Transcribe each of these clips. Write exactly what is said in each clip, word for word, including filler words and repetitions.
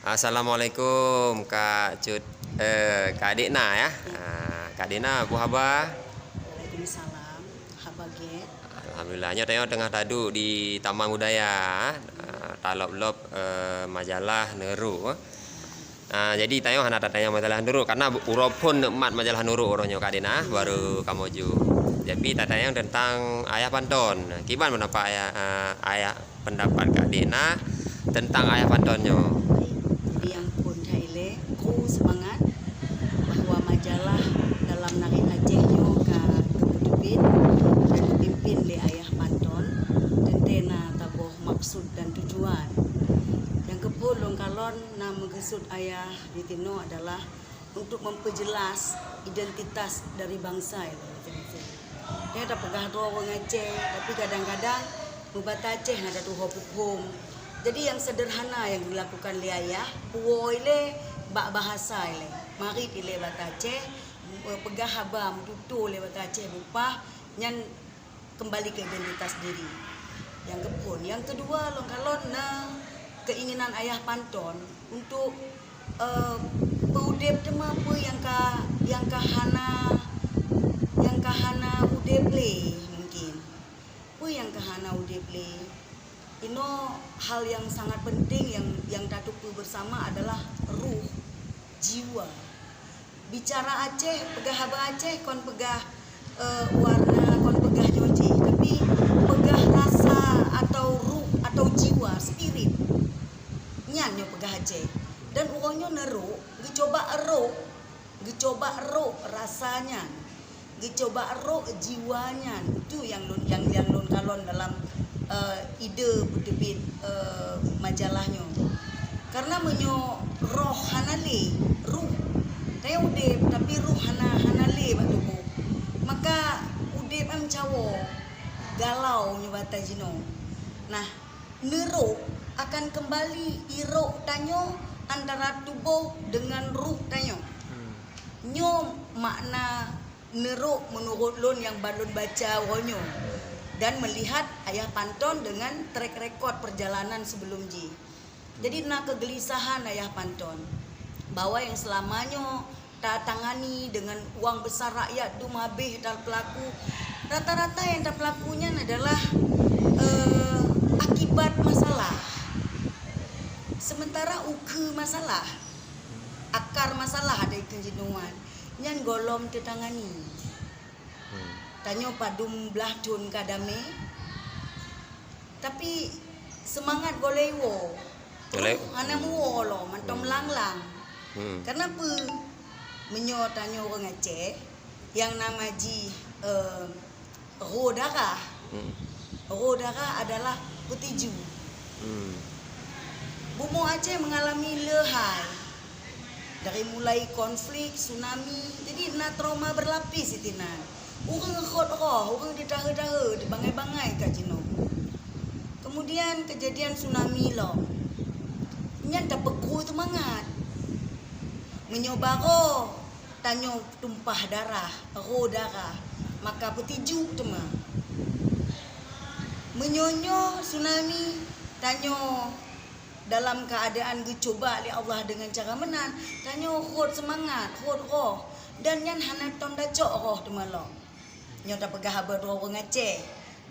Assalamualaikum, Kak Cut, eh, Kak Dekna, ya. Ah, Kak Dekna, peue haba? Waalaikumsalam. Haba gét. Alhamdulillah, nyoe tanyoe teungoh taduek di Taman Budaya, ah, talop-lop, eh, majalah Neurok. Ah, jadi tanyoe hana tatanyong majalah Neurok, karena uroe phon neumat majalah Neurok uroe nyoe, Kak Dekna, baru kamoe ju. Jadi tatanyong teuntang Ayah Panton. Kiban pendapat Ayah, ah, Ayah pendapat Kak Dekna teuntang Ayah Panton nyoe? Baik, jadi nyang phon that ilée, kru seumangat bahwa majalah Dalam Narit Aceh nyoe ka geupeuteubiet dan geupimpén lé Ayah Panton, teuntée na saboh maksud dan tujuan. Nyang keuphon lôn kalon na meukeusut Ayah di sinoe adalah untuk memperjelas identitas dari bangsa Indonesia. Nyan tapeugah droe ureuëng Aceh, tapi kadang-kadang bak bata Aceh na tatuho puphom. Jadi nyang sederhana nyang dilakukan lé Ayah, puwoe ilée bak bahasa ilée, marit ilée bata Aceh, peugah haba meututoe lé bata Aceh bupah, nyan kembali ke identitas diri. Nyang keuphon. Nyang keudua, lôn kalon na keinginan Ayah Panton untuk, eh, peuudeb teuma peue nyang ka, nyang ka hana, nyang ka hana udeb lé mungkin. Peue nyang ka hana udeb lé? Inoe hal nyang sangat penting nyang, nyang tateupeue beusama adalah ruh, jiwa. Bicara Aceh, peugah haba Aceh kon peugah, eh, warna, kon peugah nyoe jih, tapi peugah rasa atau ruh atau jiwa, spirit. Nyan nyoe peugah Aceh. Dan uroe nyoe Neurok geucoba rok, geucoba rok rasa nyan. Geucoba rok jiwa nyan. Tu nyang lôn, nyang, nyang lôn kalon dalam, eh, ide peuteubiet, eh, majalah nyoe. Karena meunyoe roh hana lé, ruh, tanyoe udeb, tapi ruh hana, hana lé bak tuboh, maka udeb nyan meucawo, galau nyoe bata jinoe. Nah, Neurok akan kembali irok tanyoe antara tuboh dengan ruh tanyoe. Hmm. Nyoe makna Neurok meunurot lôn nyang ban lôn baca uroe nyoe dan melihat Ayah Panton dengan track record perjalanan sebelum jih. Jadi, na keugelisahan Ayah Panton bahwa nyang seulama nyoe tatangani dengan uang besar rakyat dum habéh tapeulaku. Rata-rata nyang tapeulaku nyan adalah, eh, akibat masalah. Sementara ukeue masalah, akar masalah ada ikheun jinoe nyan, nyan gohlom teutangani. Hmm. Tanyoe padum blaih thon ka damé, tapi seumangat gohlom iwoe. Gohlom. Ruh hana meuwoe lom, mantong, hmm, meulanglang. Hmm. Karena peue? Meunyoe tanyoe ureuëng Aceh, nyang nama jih, eh, roh darah. Hmm. Roh darah adalah peutiju. Hmm. Bumoe Aceh mengalami le hai. Dari mulai konflik, tsunami, jadi na trauma berlapis sitinan. Ureuëng rhot roh, ureuëng ditahe-tahe, dibangai-bangai ka jinoe. Kemudian kejadian tsunami lom. Nyan tapeukru seumangat. Meunyoe barô tanyoe tumpah darah, roh darah, maka peutiju teuma. Meunyoe nyoe tsunami, tanyoe dalam keuadaan geucuba lé Allah deungon cara meunan, tanyoe rhot seumangat, rhot roh, dan nyan hana tom tacok roh teuma lom. Nyoe tapeugah haba droe ureuëng Aceh,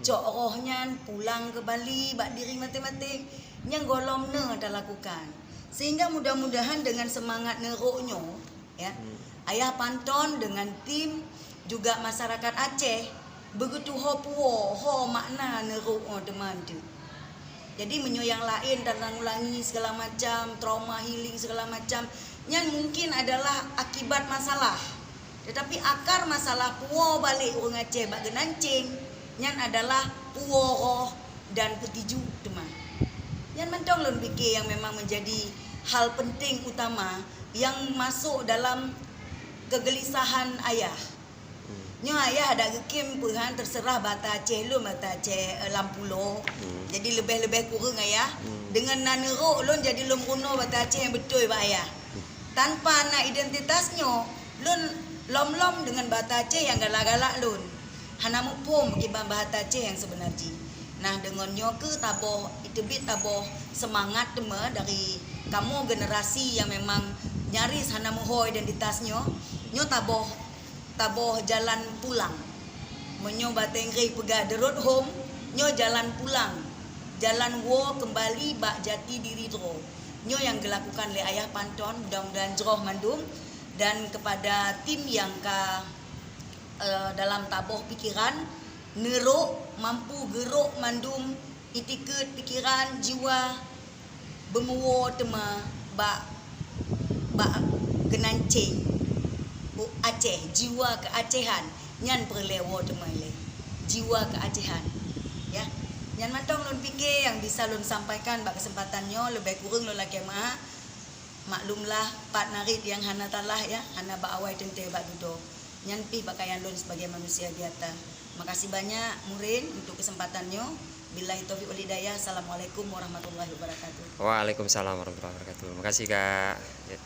cok roh nyan pulang keu Bali bak diri maté-maté, nyang gohlom na talakukan. Sehingga mudah-mudahan dengan semangat Neurok nyoe, ya, hmm, Ayah Panton dengan tim juga masyarakat Aceh beugeutuho puwoe ho makna Neurok nyoe teuma teuk. Jadi meunyoe nyang laén dan ulangi segala macam, trauma healing segala macam, nyan mungkin adalah akibat masalah. Tetapi akar masalah puwoe balek ureuëng Aceh bak geunanceng, nyan adalah puwoe roh dan peutiju teuma. Nyan mantong lôn pike nyang memang menjadi hal penting utama nyang masok dalam kegelisahan ayah. Hmm. Nyoe ayah adak geukem peuhan terserah bata Aceh lôn, bata Aceh, eh, lam pulo. Hmm. Jadi leubeh-leubeh kureueng ayah. Hmm. Deungon na Neurok lôn jadi lôn meurunoe bata Aceh nyang beutôi bak ayah. Hmm. Tanpa na identitas nyoe, lôn lom-lom deungon bata Aceh nyang galak-galak lôn. Hana muphom kiban bahasa Aceh nyang seubeuna jih. Nah, deungon nyoe keuh taboh, teubiet taboh seumangat teuma dari kamoe generasi nyang memang nyaris hana meuho identitas nyoe. Nyoe taboh, taboh jalan pulang. Meunyoe bahasa Inggris peugah the road home, nyoe jalan pulang. Jalan woe keumbali bak jati diri droe. Nyoe nyang geulakukan lé Ayah Panton, mudah-mudahan jroh mandum. Dan kepada tim nyang ka, eh, dalam taboh pikeran, neurok, mampu geurok mandum itikeut, pikeran, jiwa, beumeuwoe teuma bak, bak geunanceng. Oh, Aceh, jiwa keuacehan, nyan peureulée woe teuma ilée. Jiwa keuacehan. Ya. Nyan mantong lôn pike nyang bisa lôn sampaikan bak keuseumpatan nyoe, leubeh kureueng lôn lakée meu'ah. Maklumlah, pat narit nyang hana talah, ya, hana bak awai teuntée bak dudoe. Nyan pih pakaian lôn sibagai manusia biasa. Makasih banyak, Murin, untuk keuseumpatan nyoe. Billahi taufiq wal hidayah. Assalamualaikum warahmatullahi wabarakatuh. Waalaikumsalam warahmatullahi wabarakatuh. Makasih, Kak. Ya.